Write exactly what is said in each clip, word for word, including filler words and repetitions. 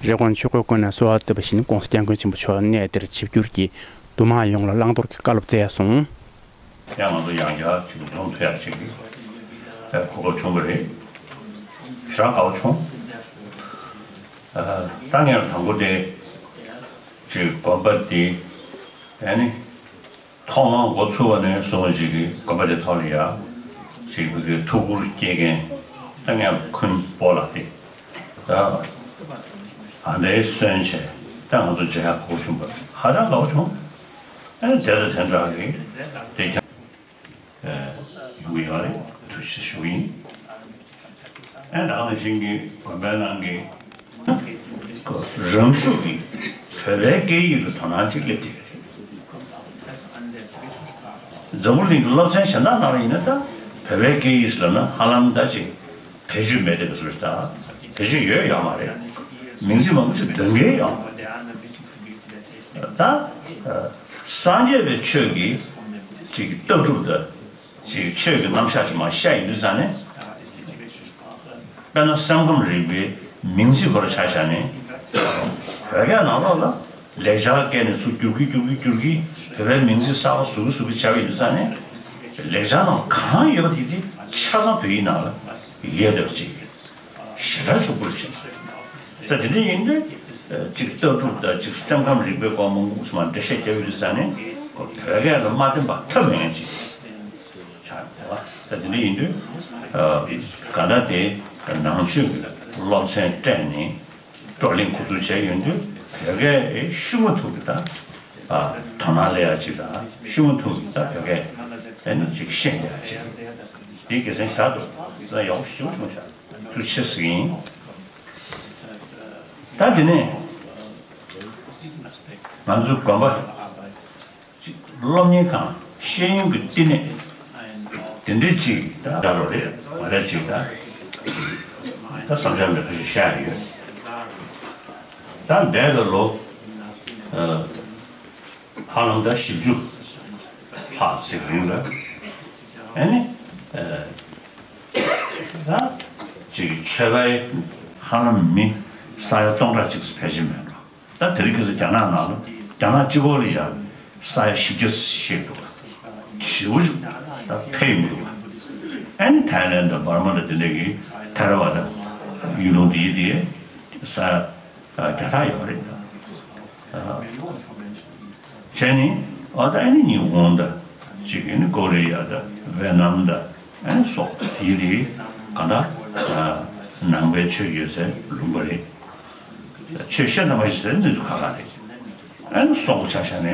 རེབ་གོང་ཆོས་འཁོར་ཀུན་ནས་གསོལ་བ་བཏབ་པ་བཞིན་༧གོང་ས་༧སྐྱབས་མགོན་ཆེན་པོ་མཆོག་གནས་འདིར་ཆིབས་བསྒྱུར་གྱིས་འདུ་མང་ཡོངས་ལ་བླང་དོར་གྱི་བཀའ་སློབ་སྩལ་ཡར་སོང་། ཡང་ང་ཚོ་ཡང་བསྐྱར་ཅིག་འཛོམས་ཐུབ་ཡག་ཅིག་གོ་སྐབས་བྱུང་བ་རེད། ཞེ་དྲག་དགའ་བོ་བྱུང་། ད་ངས་དང་པོ་དེ་ཅིག་དགོན་པ་འདི་ཨ་ནི། ཐོག་མར་འགོ་ཚུགས་པ་ནས་བཟུང་ཅིག་གི་དགོན་པ་དེ་ཐོག་ལ་ཡ་ཅིག་གི་ཐུགས་ཁུར་སྐྱེད་མཁན་ད་ངས་ཁུན་པོ་ལགས་དེ་ད་ཨ་འདྲའི་གསོན་བྱས་ད་ང་ཚོ་མཇལ་ཡག་གོ་བྱུང་བ་ཧ་ཅང་དགའ་བོ་བྱུང་། ཨ་ནི་དེ་དང་དེ་འདྲ་གི་དེ་ཀྱང་ཡོང་གི་ཡོད་རེད། ཐུགས་རྗེ་ཆེ་ཞུ་གི་ཡིན། ཨེ་ད་ག་ནང་བཞིན་གྱི་དགོན་པའི་ནང་གི་རང་ཤུགས་ཀྱིས་བོད་པའི་སྐད་ཡིག་ལ་དོ་སྣང་ཅིག་སླེབས་བསྡད་ཀྱི་རེད། འཛམ་བུ་གླིང་གི་སློབ་ཚན་གཞན་དག་ནང་ལ་ཡིན་ན་ད་བོད་པའི་སྐད་ཡིག་ལབ་ན་ཧ་ལམ་ད་ཅིག་བེད་སྤྱོད་མེད་བསྡད་པའི་བཟོ་ཞིག་ད་བེད་སྤྱོད་ཡོད་ཡོད་མ་རེད། མིང་ཚིག་མང་པོ་ཅིག་འདོན་གྱི་ཡོད་མ་རེད། ད་སངས་རྒྱས་པའི་ཆོས་ཀྱི་ཅིག་ལྟ་གྲུབ་དང་། ཅིག་ཆོས་ཀྱི་རྣམ་གཞག་ཅིག་མར་བཤད་ཡོང་དུས་ཙང་ནས། དཔེར་ན་སེམས་ཁམས་རིག་པའི་མིང་ཚིག་ཁོ་རང་ཆ་བཞག་ནས། བོད་སྐད་ནང་ལོགས་ལ་ལེགས་སྦྱར་སྐད་ནས་ཚུར་བསྒྱུར་གྱིན་བསྒྱུར་གྱིན་བསྒྱུར་གྱིན་བོད་པའི་མིང་ཚིག་གསར་པ་བཟོ་གི་བཟོ་གི་བྱ་བ་ཡོང་དུས་ཙང་ནས། ལེགས་སྦྱར་ནང་གང་ཡོད་པ་དེ་དེ་ཆ་ཚང་བོད་ཡིག་ནང་ལ་ཡོད་བསྡད་པ་ཅིག་ཞེ་དྲག་ཕྱུག་པོ་རེད་བྱས། ད་དེ་འདྲ་ཡིན་དུས་ཅིག་ལྟ་གྲུབ་དང་ཅིག་སེམས་ཁམས་རིག་པའི་སྐོར་མང་པོ་ཞིག་མར་འགྲེལ་བཤད་རྒྱག་ཡོང་དུས་ཙང་ནས་བོད་སྐད་ལ་མ་བརྟེན་པ་ཐབས་མེད་མཁན་ཅིག་ཆགས་ཡོད་པ། ད་དེ་འདྲ་ཡིན་དུས་གང་ལྟར་དེ་ནང་ཆོས་ཀྱི་སློབ་ཚན་སྤྲད་ནས་བགྲོ་གླེང་ཁོ་ཚོ་བྱས་ཡོང་དུས་བོད་སྐད་ཤུགས་མ་ཐུག་གི་ད་དོ་སྣང་སླེབས་ཡ་ཅིག་དང་ཤུགས་མ་ཐུག་གི་ད་བོད་སྐད་ཨེ་ནི་ཅིག་ཤེས་བསྡད་ཡ་ཅིག་དེ་དགེ་མཚན་ཞེ་དྲག་འདུག་ད་ཡག་པོ་ཞེ་པོ་བྱུང་ཤག་ཐུགས་རྗེ་ཆེ་ཟེར་གྱི་ཡིན། ད་དེ་ནས་ང་ཚོའི་དགོན་པ་ཅིག་སློབ་གཉེར་ཁང་ཤེས་ཡོན་གྱི་བསྟི་གནས་དེ་འདྲ་ཅིག་ད་ར་རེད་མ་རེད་ཅིག་ད་ད་བསམ་འཆར་འདི་ཁ་ཤས་བཤད་ཡོད། ད་འདས་པའི་ལོ་ཧ་ལམ་ད་བཞི་བཅུ་ལྷག་ཅིག་རིང་ལ་ཨ་ནི། ད་ཅིག་ཆོས་པའི་ཧ་ལམ་མི་ས་ཡ་སྟོང་ཕྲག་གཅིག་ཙམ་ཕལ་ཆེར་མེད་འགྲོ། ད་དེ་རིང་ཁ་སང་རྒྱ་ནག་ནང་ལ་རྒྱ་ནག་གཅིག་པོ་ལ་ཡང་ས་ཡ་བཞི་བརྒྱ་ཞིག་འདུག་བ། ཞེ་པོ་ཞིག་ད་འཕེལ་ཡོང་གི་འདུག་བ། ཨ་ནི་ཐའི་ལེན་དང་འབར་མ་དང་དེ་འདྲ་གི་ཐ་ར་བ་དང་ཡུལ་ལུང་དེ་དེ་ས་ཡ་བརྒྱ་ཕྲག་ཡོད་རེད་ད། བྱས་ནས་ཨ་ད་ཨ་ནི་ཉི་ཧོང་དང་ཅིག་ཨ་ནི་ཀོ་རི་ཡ་དང་ཝེ་ནམ་དང་ཨ་ནི་སོགས་དེའི་རིགས་གང་ལྟར་ནང་པའི་ཆོས་ཡོད་སའི་ལུང་པ་རེད། ཆོས་བཤད་དང་མ་བཤད་ཟེར་གནས་ཚུལ་ཁག་ཁག་རེད། ཨ་ནི་སོག་པོ་ཆ་བཞག་ནས་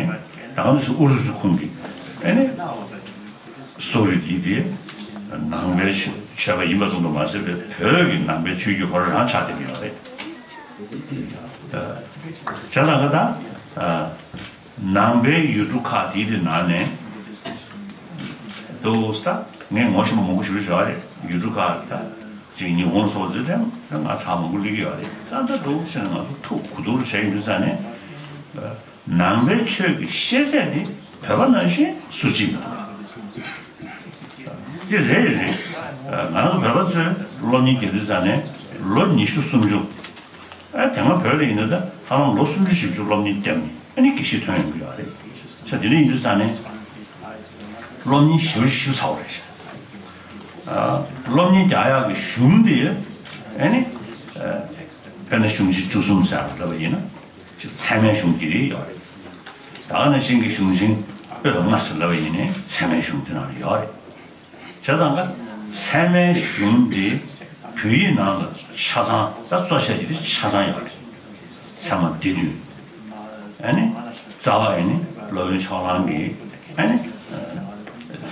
ད་ག་ནང་བཞིན་ཨུ་རུ་སུ་ཁོངས་ཀྱི་ཨ་ནི་སོག་རིགས་དེའི་དེ་ནང་པའི་ཆོས་པ་ཡིན་པ་ཙམ་དུ་མ་ཟད་པའི་བོད་ཀྱི་ནང་པའི་ཆོས་བརྒྱུད་ཁོ་རང་ཆགས་བསྡད་ཀྱི་ཡོད་རེད། བྱས་ཙང་ད་ལྟ་ནང་པའི་ཡུལ་གྲུ་ཁག་དེའི་དེ་ནང་ནས་འདུག་ས་ངས་ངོ་ཤེས་པ་མང་པོ་ཞེ་པོ་ཅིག་ཡོད་རེད། ཡུལ་གྲུ་ཁག་ད་ཅིག་ཉི་ཧོང་སོགས་ཚོའི་གྲས་ང་ཚང་མང་པོ་སླེབས་ཀྱི་ཡོད་རེད། ད་ལྟ་འདུག་ཟེར་ན་ང་ཚོ་ཐུགས་གུ་དུར་བྱས་ཡོད་ས་ནས་ནང་པའི་ཆོས་ཀྱི་ཤེས་ཚད་དེ་བོད་པ་ནང་བཞིན་སུ་གཅིག་མི་འདུག་དེ་རེད་རེད། ང་ཚོ་བོད་པ་ཚོས་སློབ་གཉེར་རྒྱག་དུས་ཙང་ནས་ལོ་ཉི་ཤུ་སུམ་ཅུ། ཨ་དེ་སྔ་བོད་ལ་ཡིན་ན་ད་ཧ་ལམ་ལོ་སུམ་ཅུ་བཞི་བཅུ་སློབ་གཉེར་བརྒྱབ་ནས་ཨ་ནི་དགེ་བཤེས་ཐོན་ཡོང་གི་ཡོད་རེད། ས་དེ་འདྲ་ཡིན་དུས་ཙང་ནས་སློབ་གཉེར་ཞེ་པོ་ཞིག་ཞུ་ཚར་བ་རེད་ཤག་ཨ་སློབ་གཉེར་རྒྱག་ཡག་གི་གཞུང་དེ་ཨ་ནི་ཨ་དཔེར་ན་གཞུང་ཆེན་བཅུ་གསུམ་ཟེར་བ་ལབ་པ་ཡིན་ན་ཅིག་ཚད་མའི་གཞུང་དེ་རེད་ཡོད་རེད། ད་ག་ནང་བཞིན་གྱི་གཞུང་ཆེན་དཔེ་ལ་ལྔ་ཟེར་ལབ་པ་ཡིན་ནའི་ཚད་མའི་གཞུང་དེ་ནང་ལ་ཡོད་རེད། བྱས་ཙང་ཀ་ཚད་མའི་གཞུང་འདི་བོད་ཡིག་ནང་ལ་ཆ་ཚང་ད་རྩོད་བཤད་ཀྱི་འདི་ཆ་ཚང་ཡོད་རེད། ཚད་མ་སྡེ་བདུན། ཨ་ནི་རྩ་བ་ཡིན་ནི་སློབ་དཔོན་ཕྱོགས་གླང་གི་ཨ་ནི་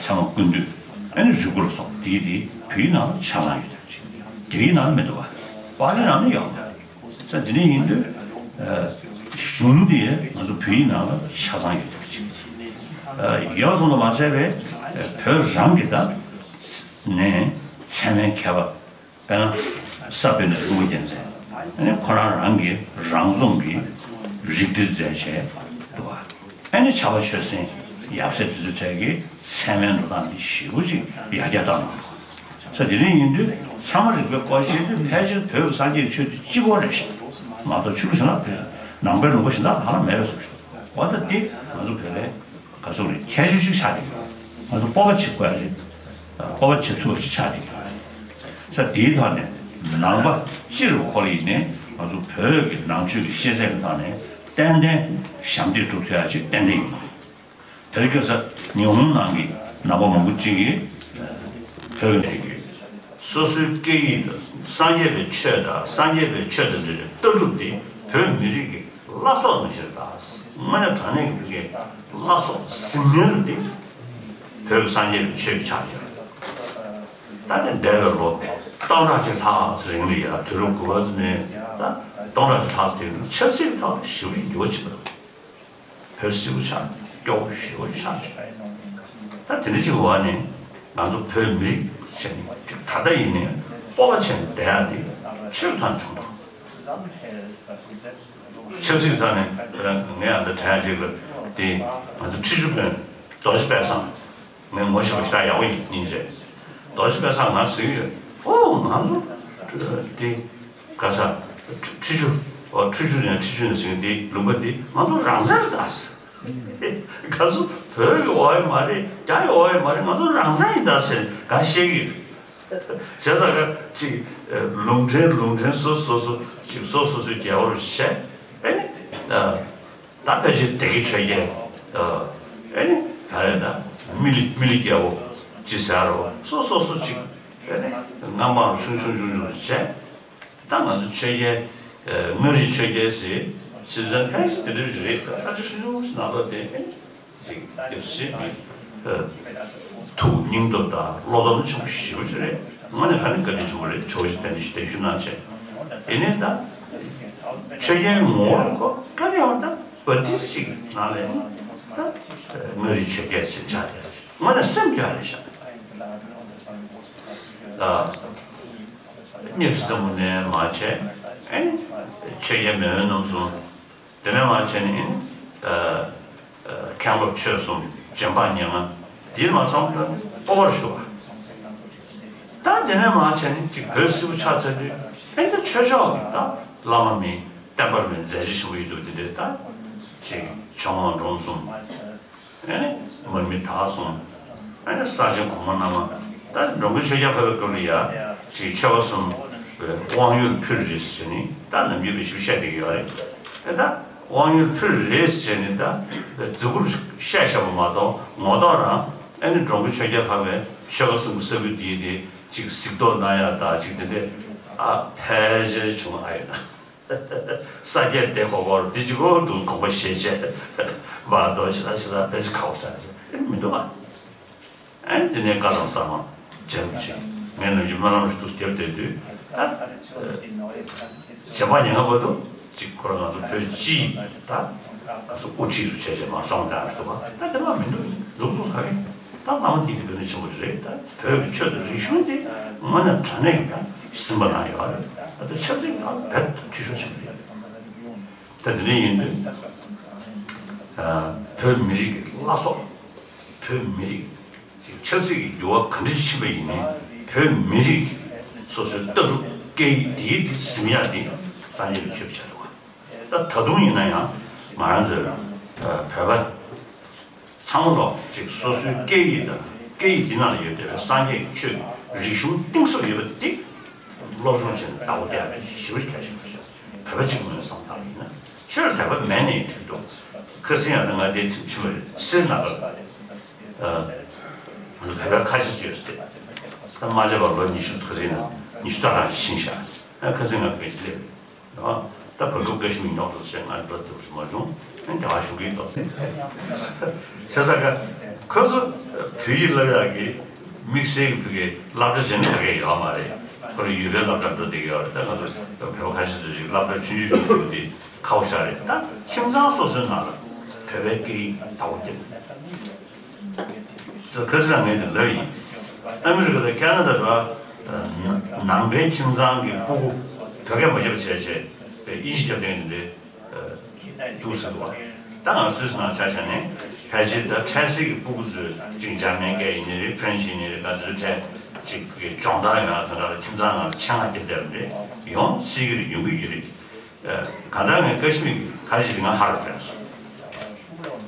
ཚད་མ་ཀུན་བཏུས་ཨ་ནི་རིགས་དགུ་ལ་སོགས་འདི་འདི་བོད་ཡིག་ནང་ལ་ཆ་ཚང་ཡོད་རེད། རྒྱ་ཡིག་ནང་ལ་མི་འདུག་བ། པཱ་ལི་ནང་ལ་ཡོད་མ་རེད། ས་འདི་འདྲ་ཡིན་དུས་གཞུང་འདི་ང་ཚོ་བོད་ཡིག་ནང་ལ་ཆ་ཚང་ཡོད་པ་ཅིག་ཡོད་སོང་དུ་མ་ཟད་པའི་བོད་རང་གི་ད་ནས་ཚད་མའི་མཁས་པ་དཔེར་ན་ས་པཎ་ཀླུ་མཁར་རྒྱལ་མཚན་ཁོ་རང་རང་གི་རང་རྫོང་གི་རིགས་འདི་མཛད་བྱས་འདུག་བ། ཨ་ནི་ཕྱྭ་པ་ཆོས་སེང་ཡབ་སྲས་དེ་ཚོ་གྲས་ཀྱིས་ཚད་མའི་འགྲོ་སྟངས་འདི་ཞེ་པོ་ཅིག་ཡར་རྒྱས་བཏང་གནང་འདུག་ས་དེ་འདྲ་ཡིན་དུས་ཚད་མ་རིག་པའི་སྐོར་བཤད་དུས་ཕལ་ཆེར་བོད་ཀྱི་སངས་རྒྱས་ཆོས་འདི་གཅིག་པོ་རེད་ཤག་མ་གཏོགས་ཆོས་ལུགས་གཞན་དག་ནང་པའི་ལུང་པ་གཞན་དག་ཧ་ལམ་མེད་པའི་བཟོ་ཞིག་འོ་ད་འདི་ང་ཚོ་བོད་པའི་ག་ཚོད་རེད། ཁྱད་ཆོས་ཤིག་ཆགས་ཀྱི་ཡོད། ང་ཚོ་སྤོབས་པ་བྱེད་དགོས་ཡ་རེད། སྤོབས་པ་བྱེད་ཐུབ་པ་ཞིག་ཆགས་ཀྱི་ཡོད་རེད། ས་དེའི་ཐོག་ནས་ནང་པ་སྤྱིར་ཁོ་ལ་ཡིན་ནའི་ང་ཚོ་བོད་ཀྱི་ནང་ཆོས་ཀྱི་ཤེས་ཚད་ཀྱི་ཐོག་ནས་ཏན་ཏན་ཞབས་འདེགས་སྒྲུབ་ཐུབ་ཡ་ཅིག་ཏན་ཏན་ཡིན་པ། དེ་རིང་ཁ་སང་ཉི་ཧོང་ནང་གི་ནང་པ་མང་པོ་ཅིག་གིས་བོད་ཀྱི་སོ་སོའི་སྐད་ཡིག་དང་སངས་རྒྱས་པའི་ཆོས་དང་སངས་རྒྱས་པའི་ཆོས་དང་འབྲེལ་བའི་ལྟ་གྲུབ་དེ་བོད་མི་རིགས་ཀྱི་བླ་སྲོག་ནང་བཞིན་དང་དངོས་གནས་དྲང་གནས་ཀྱི་བོད་ཀྱི་བླ་སྲོག་ཟིལ་གནོན་དེ་བོད་ཀྱི་སངས་རྒྱས་པའི་ཆོས་ཀྱི་ཆགས་ཡོད། ད་དེ་འདས་པའི་ལོ་སྟོང་ཕྲག་གཅིག་ལྷག་རིང་ལ་ཡ་དུས་རབས་དགུ་པ་ནས་ད་སྟོང་ཕྲག་གཅིག་ལྷག་དེ་ཆབ་སྲིད་ཀྱི་ཐོག་ནས་ཞེ་པོ་ཅིག་འགྱུར་བ་ཕྱིན་པ་རེད། བོད་སིལ་བུ་ཆགས་སྐྱོ་བོ་ཞེ་པོ་ཆགས་བྱུང་། ད་དེ་འདྲ་ཅིག་འོག་ནས་ང་ཚོ་བོད་མི་རིགས་བྱས་ནས་ད་ལྟ་ཡིན་ནའི་སྤོབས་པ་བྱས་ནས་བསྡད་ཡ་དེ་ཆོས་ཐང་བྱུང་། ཆབ་སྲིད་ཐོག་ནས་ངས་ཨ་ད་དྲན་ཡ་ཅིག་ལ་དེ་ང་ཚོ་ཁྲི་ཆུ་དཔོན་རྡོ་རྗེ་དཔལ་བཟང་། ངས་ངོ་ཤེས་པ་ཞེ་དྲག་ཡག་པོ་ཡིན་ཡིན་རེད། རྡོ་རྗེ་དཔལ་བཟང་ང་ཟེར་གྱི་ཡོད། ཨོ་ང་ཚོ་དེ་ག་ས་ཁྲི་ཆུ་ཨོ་ཁྲི་ཆུ་ནས་ཁྲི་ཆུ་ནས་ཟེར་གྱི་དེ་ལུང་པ་དེ་ང་ཚོ་རང་བཙན་རེད་ད་ཟེར། ང་ཚོ་བོད་ཀྱི་འོག་ཡོད་མ་རེད། རྒྱ་ཡི་འོག་ཡོད་མ་རེད། ང་ཚོ་རང་བཙན་ཡིན་ད་ཟེར་ག་བཤད་ཀྱི་ཡོད། བྱས་ཙང་ག་ཅིག་ལུང་འདྲེན་ལུང་འདྲེན་སོ་སོ་སོ་ཅིག་སོ་སོ་སོའི་རྒྱལ་པོར་བྱས། ཨེ་ནི། ད་ཕལ་ཆེར་སྡེ་དགེ་ཆོས་རྒྱལ། ཨེ་ནི། ག་རེ་ད། མི་ལི་མི་ལི་རྒྱལ་པོ་ཅི་ཟེར་རོ་སོ་སོ་སོ་ཅིག་ཨེ་ནི། སྔ་མ་རུ་ཆུང་ཆུང་ཆུང་ཆུང་བྱས། ད་ང་ཚོ་ཆོས་རྒྱལ། མངའ་རིས་ཆོས་རྒྱལ་ཟེར། ཕྱི་ཚན་ཕལ་ཆེར་དེ་འདྲ་རེད། ད་ས་ཆ་ཆུང་ཆུང་ཞིག་ནང་ལོགས་དེ་ཨེ་ནི། ཅིག་དེ་བཞིན་ཨ། ཐུགས་སྙིང་སྟོབས་དང་བློ་སྟོབས་ཆེན་པོ་ཞེ་པོ་ཅིག་རེད། དངོས་གནས་དྲང་གནས་བཀའ་དྲིན་ཆེན་པོ་རེད། ཇོ་བོ་རྗེ་བསྟན་འཛིན་ཞུ་བདེ་ཞུ་གནང་བྱས། དེ་ནས་ད་ཆོས་རྒྱལ་ངོ་བོ་ཁོ་བཀའ་ལས་ཡོང་ད་བ་ཏི་ཞིག་ནང་ལས་ད་མངའ་རིས་ཆོས་རྒྱལ་ཞེས་བྱ་དེ་དངོས་གནས་སེམས་སྐྱོ་རེད་ཤག་ད་སྙེག་ཚེ་ཙམ་པོ་ནས་མ་བྱས་ཨེ་ནི་ཆོས་རྒྱལ་མེས་དབོན་རྣམ་གསུམ། དེ་ནས་མར་བྱས་ནས་ཨ་ཨ་མཁན་སློབ་ཆོས་གསུམ་རྗེ་འབངས་མྱ་ངན་འདིར་མ་བསམ་ད་སྤོབས་པར་ཞུ་བ། ད་དེ་ནས་མར་བྱས་ནས་ཅིག་བོད་སིལ་བུ་ཆགས་ཚར་དུས་ཨེ་འདི་ཆོས་ཕྱོགས་ཀྱི་ད་བླ་མ་མི་བསྟན་པར་མི་མཛད་རྗེས་ཆེན་པོ་ཡོད་འདུག་དེ་འདྲའི་ད་ཅིག་ཆོས་དབང་འབྲོམ་གསུམ། ཨེ་ནི་མར་མི་དྭགས་གསུམ། ཨེ་ནི་ས་ཆེན་གོང་མ་རྣམ་མང་། ད་འབྲོང་གི་ཆོས་རྒྱལ་ཕེབས་པའི་སྐབས་ལ་ཡ་ཅིག་ཆོལ་ཁ་གསུམ་དབང་ཡུལ་ཕུལ་རེད་ཟེར་ནས་ད་ནམ་རྒྱུན་པའི་ཞིབ་བཤད་བསྡད་ཀྱི་ཡོད་རེད། ཨེ་ད་དབང་ཡུལ་ཕུལ་རེད་ཟེར་ནས་ད་རྫིག་པོར་བཤད་བཤད་པ་མ་གཏོགས་ངོ་ཐོག་རང་ཨེ་ནི་འབྲོང་གི་ཆོས་རྒྱལ་ཕེབས་པའི་ཆོལ་ཁ་གསུམ་གྱི་ས་ཁུལ་འདིའི་དེ་ཅིག་གཟིགས་རྟོག་གནང་ཡ་ད་ཅིག་དེ་འདྲས་ཨ་ཕལ་ཆེར་བྱུང་ཨ་ཡོད་ན། ས་སྐྱ་དེ་གོ་གོར་འདི་གཅིག་གོ་འདུག་དགོངས་པ་བཞེས་བྱས་མ་གཏོགས་ཤི་ད་ཤི་ད་ཕལ་ཆེར་ཁག་པོ་ཆགས་ཨེ་མི་འདུག་ཨ། ཨེ་འདི་ནས་བཀའ་དང་ཟབ་མོ་མཇལ་ཆེ་ངས་ནམ་རྒྱུན་སྨོན་ལམ་ཞིག་ཏུ་བརྒྱབ་བསྡད་དུས་ད་གཞན་པ་ཉེན་ཁ་བར་དུ་གཅིག་ཁོ་རང་ང་ཚོ་བོད་སྤྱི་ད་ང་ཚོ་དབུ་ཁྲིད་རུ་བྱས་བྱས་མ་བསམ་བློ་བཏང་ཞིག་འདུག་ཨ། ད་དེ་ལ་མི་འདུག་འཛུགས་འཛུགས་ཧ་གི་ད་བླ་མ་དེ་དེ་བོད་ནས་ཆེན་པོ་རེད། ད་བོད་ཀྱི་ཆོས་དང་རིག་གཞུང་དེ་དངོས་གནས་དྲང་གནས་ཀྱི་ད་ཟིན་པ་ན་ཡོད་རེད། ད་ཆབ་སྲིད་ད་བོད་དང་འཐུས་ཤོར་ཆེན་པོ་རེད། ད་དེ་འདྲ་ཡིན་དུས་བོད་མི་རིགས་ཀྱི་བླ་སྲོག་བོད་མི་རིགས་ཀྱི་ཆབ་སྲིད་ཀྱི་འགྱུར་བ་ག་འདྲ་ཕྱིན་པ་ཡིན་ནའི་བོད་མི་རིགས་ཀྱི་སོ་སོའི་ལྟ་གྲུབ་སྐད་ཡིག་དེའི་དེ་ཟིན་ཡག་དེ་སངས་རྒྱས་པའི་ཆོས་ཀྱི་ཆ་འདུག་ད་ད་དུང་ཡིན་ན་ཡང་ང་རང་ཚོའི་བོད་པ་ཚང་མ་ལོག་ཅིག་སོ་སོའི་སྐད་ཡིག་དང་སྐད་ཡིག་འདི་ནང་ལ་ཡོད་བསྡད་པའི་སངས་རྒྱས་ཀྱི་ཆོས་རིག་གཞུང་གཏིང་ཟབ་ཡོད་པ་འདི་སློབ་སྦྱོང་བྱས་ནས་བདག་པོ་རྒྱག་པའི་ཞེ་པོ་ཅིག་གལ་ཆེན་པོ་ཞིག་བོད་པ་གཅིག་མིན་པའི་བསམ་སྟངས་ཡིན་ན་ཆོས་ལ་དད་པ་མེད་ནའི་འགྲིག་འདུག་ཁ་སང་ཡང་ང་དེ་ཕྱིན་པ་རེད། སེར་ནག་པ་བོད་པ་ཁ་ཤས་ཡོད་ཟེར། ད་མ་སླེབས་པར་ལོ་ཉི་ཤུ་ཁ་སང་ཉི་ཤུ་རྩ་གྲངས་ཤིག་ཕྱིན་ཤག་ཁ་སང་ང་དགོན་ཆེན་སླེབས། ཨ། ད་བོད་ཕྲུག་བཀའ་ཤི་མི་ཉོག་ཏུ་བྱས་ང་འགྲོ་ཐུབ་ཞིག་མ་བྱུང་། ཨ་རྒྱ་གར་བཞུགས་ཀྱི་འདུག་ཟེར། བྱས་ཙང་ཁོ་ཚོ་བོད་ཡིག་བསླབ་ཡག་གི་དམིགས་བསལ་གྱི་བོད་ཀྱི་སློབ་གྲྭ་ཟེར་ནས་ག་གེ་ཡོད་མ་རེད། ཁོ་རང་ཡུལ་པའི་སློབ་གྲྭ་འགྲོ་བསྡད་ཀྱི་ཡོད་རེད། ད་ང་ཚོ་བོད་པ་ཁ་ཤས་ཚོ་ཞིག་སློབ་གྲྭ་ཆུང་ཆུང་ཞིག་འགྲོ་དེ་ཁག་པོ་ཞིག་རེད། ད་ཁྱིམ་ཚང་སོ་སོའི་ནང་ལ་བོད་པའི་སྐད་ཡིག་དག་པོ་བསྐྱེད། ཁ་སང་ངས་དེ་ལབ་ཡིན། ཨ་མི་རི་ཀ་དང་ཁ་ན་ཌ་འདྲ་ནང་པའི་ཁྱིམ་ཚང་གི་སྤུ་གུ་བོད་སྐད་མ་བརྒྱབ་བྱས་བྱས་དབྱིན་ཇི་རྒྱབ་སྟེང་དེ་འདྲའི་འདུག་ཟེར་འདུག་བ། ད་ང་སུད་སི་ནང་ཆ་བཞག་ནས་ཕལ་ཆེར་ད་འཕྲལ་སེལ་གྱི་སྤུ་གུ་ཚོས་ཅིག་འཇར་མན་སྐད་ཡིན་ནི་རེད། ཕ་རན་སི་ཡིན་ནི་རེད། ག་ཚོད་འཕྲལ་ཅིག་གི་སྦྱོང་བརྡར་ཡོང་ཡ་དེ་འདྲ་ལ་ཁྱིམ་ཚང་ནང་ལ་ཆེད་མངགས་རྒྱབ་བསྡད་པ་རེད། ཡོང་སྲིད་ཀྱི་རེད། ཡོང་གི་ཡོད་རེད། གང་ལྟར་ངས་བཀའ་ཤི་མིག་ཁ་ཤས་ང་ཧ་རུ་བྱས་སོང་།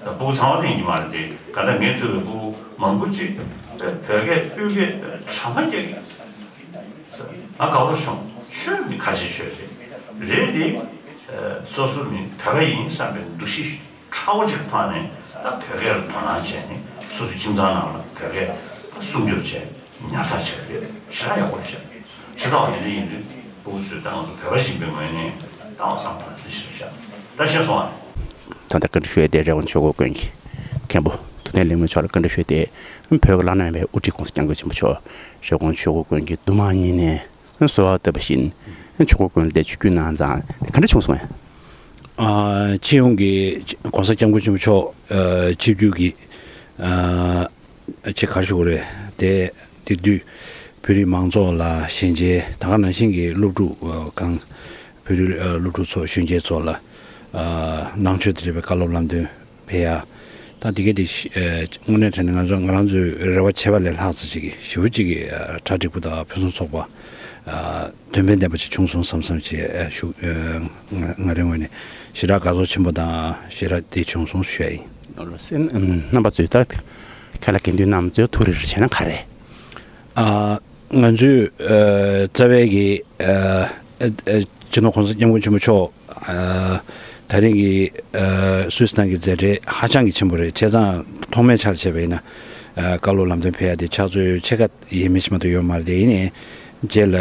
སྤུ་གུ་ཚང་བ་དེ་ཡིན་གྱི་མ་རེད་དེ། གང་ལྟར་ངས་ཐུག་པའི་སྤུ་གུ་མང་པོ་ཅིག་བོད་སྐད་ཨུ་སྐད་གྲངས་ཀ་རྒྱག་གི་ཡོད། ང་དགའ་པོ་བྱུང་། ཆོས་འདི་ཁ་ཆེ་ཆོས་རེད། རེད་དེ། སོ་སོ་ནི་བོད་པ་ཡིན་བསམ་པའི་འདུ་ཤེས་ཕྲ་བོ་ཅིག་ཐོག་ནས་ད་བོད་སྐད་ལ་དོ་སྣང་བྱས་ནས་སོ་སོའི་ཁྱིམ་ཚང་ནང་ལ་བོད་སྐད་སྲུང་སྐྱོབ་བྱས། ཉར་ཚགས་བྱས་པ་རེད། ཞེ་དྲག་ཡག་པོ་རེད་ཤག་བྱས་ཙང་དེ་འདྲ་ཡིན་དུས་སྤུ་གུ་ཚོས་ད་ང་ཚོ་བོད་པ་ཡིན་པའི་ངོས་ནས་ད་བསམ་པ་དེ་ཞིག་རེད་ཤག་ད་ཤེས་སོང་ཨ། ད་ལྟ་བཀའ་འདྲི་ཞུ་ཡས་དེ་རི་ཀོན་ཆོས་འཁོར་དགོན་གྱི་མཁན་པོ་ཐུབ་བསྟན་ལེགས་སྨོན་མཆོག་ལ་བཀའ་འདྲི་ཞུ་ཡས་དེ། བོད་ཀྱི་བླ་ན་མེད་པའི་དབུ་ཁྲིད་༸གོང་ས་༸སྐྱབས་མགོན་ཆེན་པོ་མཆོག་རི་ཀོན་ཆོས་འཁོར་དགོན་གྱི་འདུ་མང་གཉིས་ནས་གསོལ་བ་བཏབ་པ་བཞིན་ཆོས་འཁོར་དགོན་ལ་དེ་ཆིབས་བསྒྱུར་གནང་ཙང་དེ་ག་འདྲ་བྱུང་སོང་ངས། ཨ། སྤྱི་ཡོངས་ཀྱི་༸གོང་ས་༸སྐྱབས་མགོན་ཆེན་པོ་མཆོག་ཨ་ཆིབས་བསྒྱུར་གྱི་ཨ་ཅིག་ག་རེ་ཞུ་དགོས་རེད་དེ། དེ་དུས་བོད་རིགས་མང་ཚོགས་ལ་ཞལ་མཇལ། ད་ག་ནང་བཞིན་གྱི་སློབ་ཕྲུག་ཨ་གང་བོད་རིགས་ཨ་སློབ་ཕྲུག་ཚོ་གཞོན་སྐྱེས་ཚོ་ལ་ཨ་ནང་ཆོས་དང་འབྲེལ་བའི་བཀའ་སློབ་ལམ་སྟོན་སྤེལ་ཡ། ད་དེ་ག་དེ་ཤི་ཨ་དངོས་གནས་དྲང་གནས་ང་ཚོ་ང་རང་ཚོའི་རེ་བ་བྱས་པ་ལས་ལྷག་ཙམ་ཅིག་གི་ཞེ་པོ་ཅིག་གི་ཨ་གྲ་འགྲིག་པོ་དང་ཕུན་སུམ་ཚོགས་པ་ཨ་དོན་ཕན་ལྡན་པ་ཅིག་བྱུང་སོང་བསམ་བསམ་ཅིག་ཨ་ཞུ་ཨ་ང་ང་རའི་ངོས་ནས་ཞེ་དྲག་དགའ་ཚོར་ཆེན་པོ་དང་ཞེ་དྲག་དེ་བྱུང་སོང་ཞུ་ཡ་ཡིན། ལགས་སོ། རྣམ་པ་ཚོས་ད་ཁ་ལ་དགེ་འདུན་རྣམ་ཚོས་ཐུགས་རེ་རེ་བྱས་ན་ག་རེ། ཨ་ང་ཚོས་ཨ་རྩ་བའི་གི་ཨ་ཨ་ཨ་སྤྱི་ནོར་༸གོང་ས་༸སྐྱབས་མགོན་ཆེན་པོ་མཆོག་ཨ་ད་རིང་གི་ཨ་སུད་སི་ནང་གི་མཛད་འཕྲིན་ཧ་ཅང་གི་ཆེན་པོ་རེད། བྱས་ཙང་ཐོག་མའི་ཆར་བྱས་པ་ཡིན་ན་ཨ་བཀའ་སློབ་ལམ་སྟོན་ཕེབས་ཡ་དེ་ཕྱག་ཚོད་ཕྱེད་ཀ་ཡས་མས་ཤིག་མ་གཏོགས་ཡོད་མ་རེད་དེ། ཡིན་ནའི་རྗེས་ལ་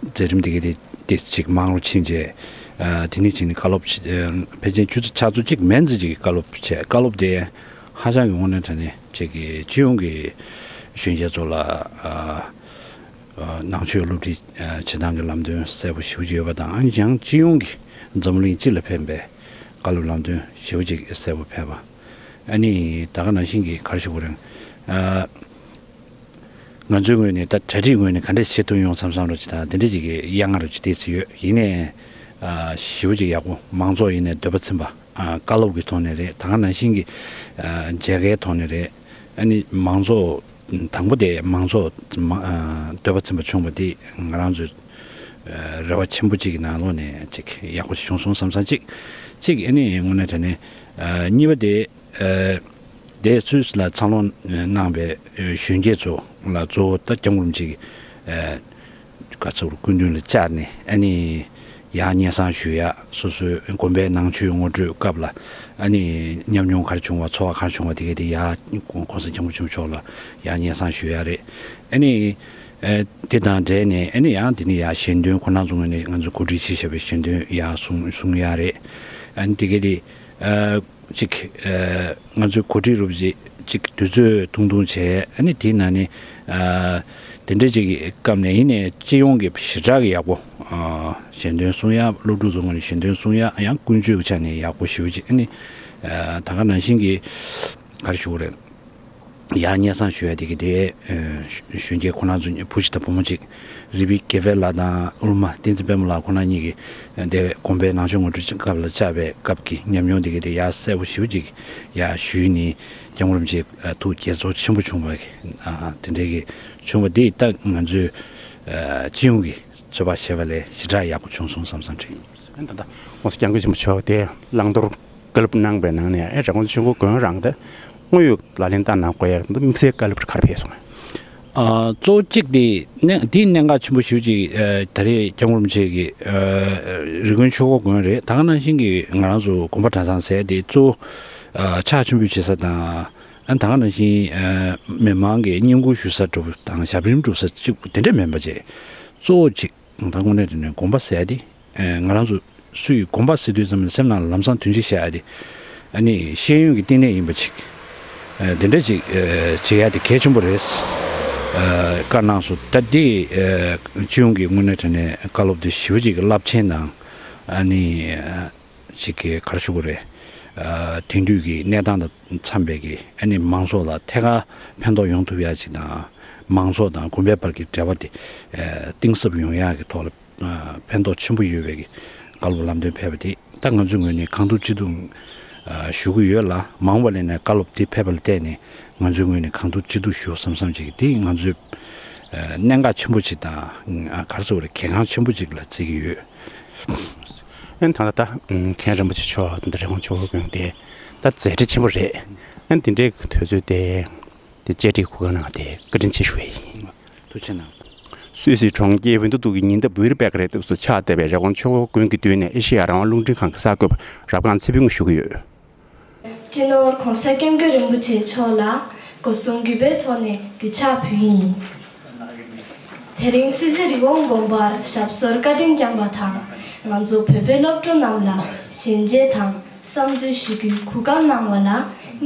མཛད་རིམ་དེ་ག་དེ་དེ་ཅིག་མང་རུ་ཕྱིན་རྗེས་ཨ་དེ་ནས་ཅིག་ནས་བཀའ་སློབ་ཕྱི་ཨ་ཕལ་ཆེར་ཆུ་ཚོད་ཕྱག་ཚོད་གཅིག་མན་ཙམ་ཅིག་གི་བཀའ་སློབ་བྱས། བཀའ་སློབ་དེ་ཧ་ཅང་གི་དངོས་གནས་དྲང་གནས་ཅིག་གི་སྤྱི་ཡོངས་ཀྱི་གཞོན་སྐྱེས་ཚོ་ལ་ཨ་ཨ་ནང་ཆོས་སློབ་ཁྲིད་ཨ་བྱེད་སྟངས་ཀྱི་ལམ་སྟོན་གསལ་པོ་ཞེ་པོ་ཅིག་ཡོད་པ་དང་། ཨ་ནི་ཡང་སྤྱི་ཡོངས་ཀྱི་འཛམ་བུ་གླིང་སྤྱི་ལ་ཕན་པའི་བཀའ་སློབ་ལམ་སྟོན་ཞེ་པོ་ཅིག་གསལ་པོ་ཕེབས་པ། ཨ་ནི་ད་ག་ནང་བཞིན་གྱི་ག་རེ་ཞུ་དགོས་རེད། ཨ་ང་ཚོའི་ངོས་ནས་ད་གྲ་སྒྲིག་ངོས་ནས་ག་འདྲས་བྱེད་ཐུབ་ཡོང་བསམ་བསམ་རོགས་ཅིག་དང་། དེ་འདྲས་ཅིག་གི་གཡང་ང་རོགས་ཅིག་ཏོག་ཙམ་ཡོད། ཡིན་ནའི་ཨ་ཞེ་པོ་ཅིག་ཡག་པོ། མང་ཚོགས་ཡིན་ནའི་འདོད་པ་ཚིམ་པ། ཨ་བཀའ་སློབ་ཀྱི་ཐོག་ནས་རེད། ད་ག་ནང་བཞིན་གྱི་ཨ་མཇལ་ཁའི་ཐོག་ནས་རེད། ཨ་ནི་མང་ཚོགས་དང་པོ་དེ་མང་ཚོགས་མ་ཨ་འདོད་པ་ཚིམ་པ་བྱུང་བ་དེ་ང་རང་ཚོའི་ཨ་རེ་བ་ཆེན་པོ་གཅིག་གི་ནང་ལོགས་ནས་ཅིག་ཡག་པོ་ཞིག་བྱུང་སོང་བསམ་བསམ་གཅིག་གཅིག་ཨ་ནི་དངོས་གནས་དྲང་གནས་ཨ་གཉིས་པ་དེ་ཨ་དེ་སུད་སི་ལ་འཚར་ལོངས་གནང་བའི་ཨ་གཞོན་སྐྱེས་ཚོ་ལ་གཙོ་བོ་ད་སྐྱབས་མགོན་རིན་པོ་ཆེ་གི་ཨ་ག་ཚོད་སྐུ་མདུན་ལ་བཅར་ནས། ཨ་ནི་ཡར་སྙན་སེང་ཞུ་ཡ། སོ་སོའི་དགོན་པའི་ནང་ཆོས་ངོ་སྤྲོད་སྐབས་ལ་ཨ་ནི་ཉམས་མྱོང་ག་རེ་བྱུང་བ། ཚོར་བ་ག་རེ་བྱུང་བ་དེ་ག་དེ་ཡར་༸གོང་ས་༸སྐྱབས་མགོན་ཆེན་པོ་མཆོག་ལ་ཡར་སྙན་སེང་ཞུ་ཡ་རེད། ཨ་ནི་ཨ་དེ་དང་འབྲེལ་ནས་ཨ་ནི་ཡང་དེ་ནས་ཡར་ཞལ་འདོན། ཁོང་རྣམ་ཚོའི་ངོས་ནས་ང་ཚོས་གོ་སྒྲིག་བྱས་བཞག་པའི་ཞལ་འདོན་ཡར་གསུང་གསུང་ཡ་རེད། ཨ་ནི་དེ་ག་དེ་ཨ་ཅིག་ཨ་ང་ཚོའི་གོ་སྒྲིག་རུབ་ཅིག་ཅིག་དུས་ཚོད་ཐུང་ཐུང་བྱས། ཨ་ནི་དེའི་ནང་ནས་ཨ་དེ་འདྲ་ཅིག་གི་སྐབས་ནས་ཡིན་ནའི་སྤྱི་ཡོངས་ཀྱི་ཞེ་དྲག་གི་ཡག་པོ། ཨ་ཞལ་འདོན་གསུང་ཡ། སློབ་ཕྲུག་ཚོའི་ངོས་ནས་ཞལ་འདོན་གསུང་ཡ། ཡང་ཀུན་སྤྱོད་ཀྱི་ཆ་ནས་ཡག་པོ་ཞེ་པོ་ཅིག་ཨ་ནི་ཨ་ད་ག་ནང་བཞིན་གྱི་ག་རེ་ཞུ་དགོས་རེད། ཡར་སྙན་སེང་ཞུ་ཡ་དེ་ག་དེ་ཨ་གཞོན་སྐྱེས་ཁོང་རྣམ་ཚོ་བུ་གཅིག་དང་བུ་མོ་གཅིག་རི་པི་ཀེ་ཝེ་ལགས་དང་ཨུལ་མ་བསྟན་འཛིན་པད་མ་ལགས་ཁོང་རྣམ་གཉིས་ཀྱིས་དེ་དགོན་པའི་ནང་ཆོས་ངོ་སྤྲོད་སྐབས་ལ་བཅར་བའི་སྐབས་ཀྱི་ཉམས་མྱོང་དེ་ག་དེ་ཡར་གསལ་པོ་ཞེ་པོ་ཅིག་ཡར་ཞུས་ནས། སྐྱབས་མགོན་རིན་པོ་ཆེ་ཐུགས་དགྱེས་ཚོར་ཆེན་པོ་བྱུང་བ་དེ་འདྲའི་གི་བྱུང་བ་དེ་ད་ང་ཚོས་སྤྱི་ཡོངས་ཀྱི་ཚོད་དཔག་བྱས་པ་ལས་ཞེ་དྲག་ཡག་པོ་བྱུང་སོང་བསམ་བསམ་དྲན། ད་ལྟ་༸གོང་ས་༸སྐྱབས་མགོན་ཆེན་པོ་མཆོག་དེ་བླང་དོར་བཀའ་སློབ་གནང་བའི་ནང་ནས་ཨེ་རི་ཀོན་ཆོས་འཁོར་དགོན་རང་དེ་དངོས་ཡོད་ལག་ལེན་བསྟར་གནང་དགོས་ཡ་དམིགས་བསལ་བཀའ་སློབ་ག་རེ་ཕེབས་སོང་ངམ། ཨ་གཙོ་བོ་གཅིག་དེ་གནད་འདིའི་གནད་འགག་ཆེན་པོ་ཞེ་པོ་ཅིག་ཨ་ད་རེས་སྐྱབས་མགོན་རིན་པོ་ཆེ་གིས་ཨ་རི་ཀོན་ཆོས་འཁོར་དགོན་རེད། ད་ག་ནང་བཞིན་གྱི་ང་རང་ཚོ་དགོན་པ་གྲྭ་ཚང་ཟེར་དེ་གཙོ་བོ་ཨ་ཕྱག་མཆོད་འབུལ་བྱེད་ས་དང་། ཨ་ད་ག་ནང་བཞིན་ཨ་མི་མང་གི་བསྙེན་བཀུར་ཞུ་ས་འདྲ་པོ་དང་ཞབས་རིམ་སྒྲུབ་ས་གཅིག་པུ་དེ་འདྲ་མིན་པ་བྱས། གཙོ་བོ་གཅིག་ད་དངོས་གནས་དྲང་གནས་དགོན་པ་ཟེར་ཡ་དེ་ཨ་ང་རང་ཚོ་སུས་དགོན་པ་ཟེར་དུས་ཙམ་ལ་སེམས་ནང་ལམ་སང་དོན་གཅིག་བཤད་ཡ་དེ་ཨ་ནི་ཤེས་ཡོན་གྱི་བསྟི་གནས་ཡིན་པ་ཅིག་ཨ་དེ་འདྲ་ཅིག་ཨ་བྱེད་ཡ་དེ་གལ་ཆེན་པོ་རེད། ཨ་བཀའ་གནང་སོང་། ད་དེ་ཨ་སྤྱི་ཡོངས་ཀྱི་དངོས་གནས་དྲང་གནས་བཀའ་སློབ་དེ་ཞེ་པོ་ཅིག་གི་རླབས་ཆེན་དང་། ཨ་ནི་ཨ་ཅིག་གི་ག་རེ་ཞུ་དགོས་རེད། ཨ་དེང་དུས་ཀྱི་གནས་སྟངས་དང་འཚམས་པའི་གི་ཨ་ནི་མང་ཚོགས་ལ་ཐད་ཀར་ཕན་ཐོགས་ཡོང་ཐུབ་ཡ་ཅིག་དང་། མང་ཚོགས་དང་དགོན་པའི་བར་གྱི་འབྲེལ་བ་དེ་ཨ་གཏིང་ཟབ་ཡོང་ཡ་གི་ཐོག་ལ་ཨ་ཕན་ཐོགས་ཆེན་པོ་ཡོད་པའི་གི་བཀའ་སློབ་ལམ་སྟོན་ཕེབས་པ་དེ་ད་ང་ཚོའི་ངོས་ནས་གང་ཐུབ་ཅི་ཐུབ་ཨ་ཞུ་གི་ཡོད་ལ། མ་འོངས་པ་ལ་ནས་བཀའ་སློབ་དེ་ཕེབས་པ་ལ་བརྟེན་ནས་ང་ཚོའི་ངོས་ནས་གང་ཐུབ་ཅི་ཐུབ་ཞུ་བསམ་བསམ་ཅིག་དེ་ང་ཚོའི་ཨ་གནད་འགག་ཆེན་པོ་ཅིག་དང་། ཨ་ག་རེ་ཟེར་དགོས་རེད། གལ་འགངས་ཆེན་པོ་ཅིག་ལ་བརྩི་གི་ཡོད། ཨན་ད་ལྟ་ད་མཁན་རིན་པོ་ཆེ་མཆོག་དང་རི་ཀོན་ཆོས་འཁོར་དགོན་དེ་ད་མཛད་བྲེལ་ཆེན་པོ་རེད། ཨན་དེ་འདྲའི་དུས་ཚོད་དེ་དེ་བཅར་འདྲི་གོ་སྐབས་གནང་བ་དེ་བཀའ་དྲིན་ཆེ་ཞུ་ཡ་ཡིན། ཐུགས་རྗེ་གནང་། སུད་སི་གྲོང་ཁྱེར་ཝིན་ཏུ་ཏུག་གི་ཉེ་འདབས་བུ་རི་པེ་ཀ་རེ་འདབས་སུ་ཆགས་བསྡད་པའི་རི་ཀོན་ཆོས་འཁོར་དགོན་གྱི་མདུན་ནས་ཨེ་ཤེ་ཡ་རང་དབང་རླུང་འཕྲིན་ཁང་གི་གསར་འགོད་པ་རབ་སྒང་ཚེ་ཕུན་གྱིས་ཞུ་གི་ཡོད། སྤྱི་ནོར་༸གོང་ས་༸སྐྱབས་མགོན་རིན་པོ་ཆེ་མཆོག་ལ་སྒོ་གསུམ་གུས་པའི་ཐོག་ནས་གུས་ཕྱག་ཕུལ་ཡིན། དེ་རིང་སི་སི་རི་ཀོན་དགོན་པར་ཞབས་སོར་བཀའ་དྲིན་བསྐྱངས་པ་དང་། ང་ཚོ་བོད་པའི་སློབ་ཕྲུག་རྣམས་ལ་ཞལ་མཇལ་དང་བསམ་ཚུལ་ཞུ་རྒྱུའི་གོ་སྐབས་གནང་བ་ལ་